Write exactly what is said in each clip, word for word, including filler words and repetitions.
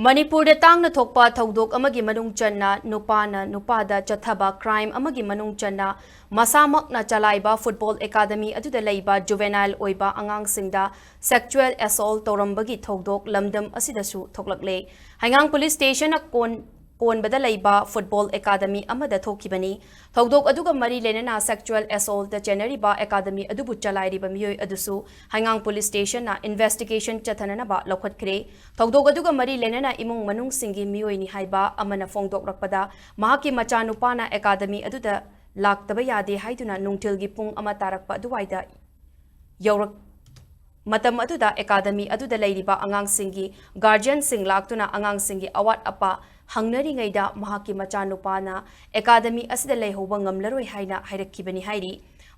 ꯃꯅꯤꯄꯨꯔꯗ ꯇꯥꯡꯅ ꯊꯣꯛꯄ ꯊꯧꯗꯣꯛ ꯑꯃꯒꯤ ꯃꯅꯨꯡ ꯆꯟꯅ ꯅꯨꯄꯥꯅ ꯅꯨꯄꯥꯗ ꯆꯠꯊꯕ crime ꯑꯃꯒꯤ ꯃꯅꯨꯡ ꯆꯟꯅ ꯃꯁꯥꯃꯛꯅ ꯆꯂꯥꯏꯕ football academy ꯑꯗꯨꯗ ꯂꯩꯕ juvenile ꯑꯣꯏꯕ ꯑꯉꯥꯡꯁꯤꯡꯗ sexual assault ꯇꯧꯔꯝꯕꯒꯤ ꯊꯧꯗꯣꯛ ꯂꯝꯗꯝ ꯑꯁꯤꯗꯁꯨ ꯊꯣꯛꯂꯛꯂꯦ꯫ ꯍꯩꯉꯥꯡ police stationꯅ ꯀꯣꯟ-, ꯀꯣꯟꯕꯗ ꯂꯩꯕ football academy ꯑꯃꯗ ꯊꯣꯛꯈꯤꯕꯅꯤ꯫ ꯊꯧꯗꯣꯛ ꯑꯗꯨꯒ ꯃꯔꯤ ꯂꯩꯅꯅ sexual assaultꯇ ꯆꯦꯟꯅꯔꯤꯕ academy ꯑꯗꯨꯕꯨ ꯆꯂꯥꯏꯔꯤꯕ ꯃꯤꯑꯣꯏ ꯑꯗꯨꯁꯨ ꯍꯩꯉꯥꯡ police stationꯅ investigation ꯆꯠꯊꯅꯅꯕ ꯂꯧꯈꯠꯈ꯭ꯔꯦ꯫ ꯊꯧꯗꯣꯛ ꯑꯗꯨꯒ ꯃꯔꯤ ꯂꯩꯅꯅ ꯏꯃꯨꯡ ꯃꯅꯨꯡꯁꯤꯡꯒꯤ ꯃꯤꯑꯣꯏꯅꯤ ꯍꯥꯏꯕ ꯑꯃꯅ ꯐꯣꯡꯗꯣꯛꯂꯛꯄꯗ, ꯃꯍꯥꯛꯀꯤ ꯃꯆꯥꯅꯨꯄꯥꯅ academy ꯑꯗꯨꯗ ꯂꯥꯛꯇꯕ ꯌꯥꯗꯦ ꯍꯥꯏꯗꯨꯅ ꯅꯨꯡꯊꯤꯜꯒꯤ ꯄꯨꯡ ꯑꯃ ꯇꯥꯔꯛꯄ ꯑꯗꯨꯋꯥꯏꯗ ꯌꯧꯔꯛ-, ꯃꯇꯝ ꯑꯗꯨꯗ academy ꯑꯗꯨꯗ ꯂꯩꯔꯤꯕ ꯑꯉꯥꯡꯁꯤꯡꯒꯤ guardianꯁꯤꯡ ꯂꯥꯛꯇꯨꯅ ꯑꯉꯥꯡꯁꯤꯡꯒꯤ ꯑꯋꯥꯠ ꯑꯄꯥ ꯍꯪꯅꯔꯤꯉꯩꯗ ꯃꯍꯥꯛꯀꯤ ꯃꯆꯥꯅꯨꯄꯥꯅ academy ꯑꯁꯤꯗ ꯂꯩꯍꯧꯕ ꯉꯝꯂꯔꯣꯏ ꯍꯥꯏꯅ ꯍꯥꯏꯔꯛꯈꯤꯕꯅꯤ ꯍꯥꯏꯔꯤ꯫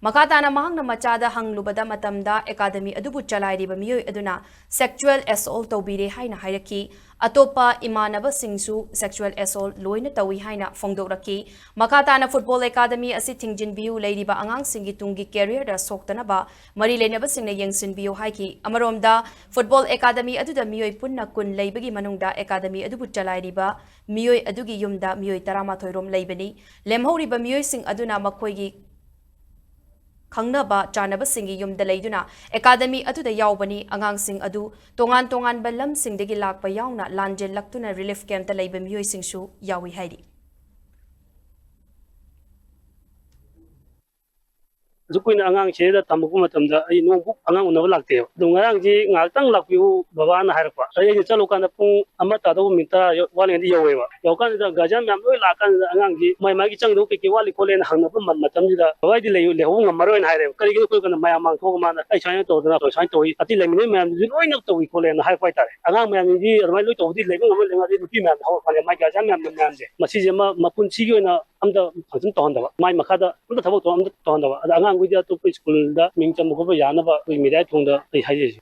ꯃꯈꯥ ꯇꯥꯅ ꯃꯍꯥꯛꯅ ꯃꯆꯥꯗ ꯍꯪꯂꯨꯕꯗ ꯃꯇꯝꯗ academy ꯑꯗꯨꯕꯨ ꯆꯂꯥꯏꯔꯤꯕ ꯃꯤꯑꯣꯏ ꯑꯗꯨꯅ sexual assault ꯇꯧꯕꯤꯔꯦ ꯍꯥꯏꯅ ꯍꯥꯏꯔꯛꯈꯤ꯫ ꯑꯇꯣꯞꯄ ꯏꯃꯥꯟꯅꯕꯁꯤꯡꯁꯨ sexual assault ꯂꯣꯏꯅ ꯇꯧꯏ ꯍꯥꯏꯅ ꯐꯣꯡꯗꯣꯛꯂꯛꯈꯤ꯫ ꯃꯈꯥ ꯇꯥꯅ football academy ꯑꯁꯤ ꯊꯤꯡꯖꯤꯟꯕꯤꯌꯨ, ꯂꯩꯔꯤꯕ ꯑꯉꯥꯡꯁꯤꯡꯒꯤ ꯇꯨꯡꯒꯤ careerꯗ ꯁꯣꯛꯇꯅꯕ ꯃꯔꯤ ꯂꯩꯅꯕꯁꯤꯡꯅ ꯌꯦꯡꯁꯤꯟꯕꯤꯌꯨ ꯍꯥꯏꯈꯤ꯫ ꯑꯃꯔꯣꯝꯗ, football academy ꯑꯗꯨꯗ ꯃꯤꯑꯣꯏ ꯄꯨꯟꯅ ꯀꯨꯟ ꯂꯩꯕꯒꯤ ꯃꯅꯨꯡꯗ academy ꯑꯗꯨꯕꯨ ꯆꯂꯥꯏꯔꯤꯕ ꯃꯤꯑꯣꯏ ꯑꯗꯨꯒꯤ ꯌꯨꯝꯗ ꯃꯤꯑꯣꯏ ꯇꯔꯥꯃꯥꯊꯣꯏ ꯔꯣꯝ ꯂꯩꯕꯅꯤ꯫ ꯂꯦꯝꯍꯧꯔꯤꯕ ꯃꯤꯑꯣꯏꯁꯤꯡ ꯑꯗꯨꯅ ꯃꯈꯣꯏꯒꯤ ꯈꯪꯅꯕ ꯆꯥꯅꯕꯁꯤꯡꯒꯤ ꯌꯨꯝꯗ ꯂꯩꯗꯨꯅ academy ꯑꯗꯨꯗ ꯌꯥꯎꯕꯅꯤ꯫ ꯑꯉꯥꯡꯁꯤꯡ ꯑꯗꯨ ꯇꯣꯉꯥꯟ ꯇꯣꯉꯥꯟꯕ ꯂꯝꯁꯤꯡꯗꯒꯤ ꯂꯥꯛꯄ ꯌꯥꯎꯅ ꯂꯥꯟꯖꯦꯜꯂꯛꯇꯨꯅ relief campꯇ ꯂꯩꯕ ꯃꯤꯑꯣꯏꯁꯤꯡꯁꯨ ꯌꯥꯎꯏ ꯍꯥꯏꯔꯤ꯫ ꯑꯁꯨꯛ ꯀꯨꯏꯅ ꯑꯉꯥꯡ ꯁꯤꯗ ꯊꯝꯃꯛꯄ ꯃꯇꯝꯗ ꯑꯩ ꯅꯣꯡꯕꯨꯛ ꯑꯉꯥꯡ ꯎꯅꯕ ꯂꯥꯛꯇꯦꯕ꯫ ꯑꯗꯣ ꯉꯔꯥꯡꯁꯤ ꯉꯥꯏꯍꯥꯛꯇꯪ ꯂꯥꯛꯄꯤꯌꯨ ꯕꯕꯥꯅ ꯍꯥꯏꯔꯛꯄ꯫ ꯑꯗꯩ ꯑꯩꯅ ꯆꯠꯂꯨꯀꯥꯟꯗ ꯄꯨꯡ ꯑꯃ ꯇꯥꯗꯧꯕ ꯃꯤꯅꯤꯠ ꯇꯔꯥ ꯌꯧ-, ꯋꯥꯠꯂꯤꯉꯩꯗ ꯌꯧꯋꯦꯕ꯫ ꯌꯧꯔꯀꯥꯟꯁꯤꯗ guardian ꯃꯌꯥꯝ ꯂꯣꯏ ꯂꯥꯛꯑꯀꯥꯟꯁꯤꯗ ꯑꯉꯥꯡꯁꯤ ꯃꯥꯏ ꯃꯥꯒꯤ ꯆꯪꯗꯧ ꯀꯩꯀꯩ ꯋꯥꯠꯂꯤ ꯈꯣꯠꯂꯦꯅ ꯍꯪꯅꯕ ꯃ-, ꯃꯇꯝꯁꯤꯗ ꯕꯕꯥ ꯑꯩꯗꯤ ꯂꯩ-, ꯂꯩꯍꯧꯕ ꯉꯝꯃꯔꯣꯏꯅ ꯍꯥꯏꯔꯦꯕ꯫ ꯀꯔꯤꯒꯤꯅꯣ ꯑꯩꯈꯣꯏ ꯀꯥꯟꯗ ꯃꯌꯥꯝ ꯃꯥꯡ ꯊꯣꯛꯑꯒ ꯃꯥꯅ ꯑꯩ ꯁꯨꯃꯥꯏꯅ ꯇꯧꯗꯅ ꯁꯨꯃꯥꯏꯅ ꯇꯧꯏ, ꯑꯇꯩ ꯂꯩꯃꯤꯟꯅꯩ ꯃꯌꯥꯝꯗꯨꯁꯨ ꯂꯣꯏꯅ ꯇꯧꯏ ꯈꯣꯠꯂꯦꯅ ꯍꯥꯏꯔꯛꯄ ꯍꯥꯏꯇꯥꯔꯦ꯫ ꯑꯉꯥꯡ ꯃꯌꯥꯝꯁꯤꯗꯤ ꯑꯗꯨꯃꯥꯏꯅ ꯂꯣꯏ ꯇꯧꯕꯗꯤ ꯂꯩꯕ ꯉꯝꯃꯣꯏ, ꯂꯩꯕ ꯉꯝꯃꯣꯏ꯫ ꯅꯨꯄꯤ ꯃꯌꯥꯝ ꯍꯧꯔꯛꯄꯅꯦ, ꯃꯥꯏ guardian ꯃꯌꯥꯝ ꯃꯌꯥꯝꯁꯦ꯫ ꯃꯁꯤꯁꯦ ꯃꯥ ꯃꯄꯨꯟꯁꯤꯒꯤ ꯑꯣꯏꯅ ꯑꯝꯇ function ꯇꯧꯍꯟꯗꯕ, ꯃꯥꯏ ꯃꯈꯥꯗ ꯑꯝꯇ ꯊꯕꯛ ꯊꯧꯔꯝ ꯑꯝꯇ ꯇꯧꯍꯟꯗꯕ꯫ ꯑꯗ ꯑꯉꯥꯡꯈꯣꯏꯗꯤ ꯑꯇꯣꯞꯄ ꯁ꯭ꯀꯨꯜꯗ ꯃꯤꯡ ꯆꯟꯕ ꯈꯣꯠꯄ ꯌꯥꯅꯕ ꯑꯩꯈꯣꯏ media ꯊꯣꯡꯗ ꯑꯩ ꯍꯥꯏꯖꯔꯤꯁꯦ꯫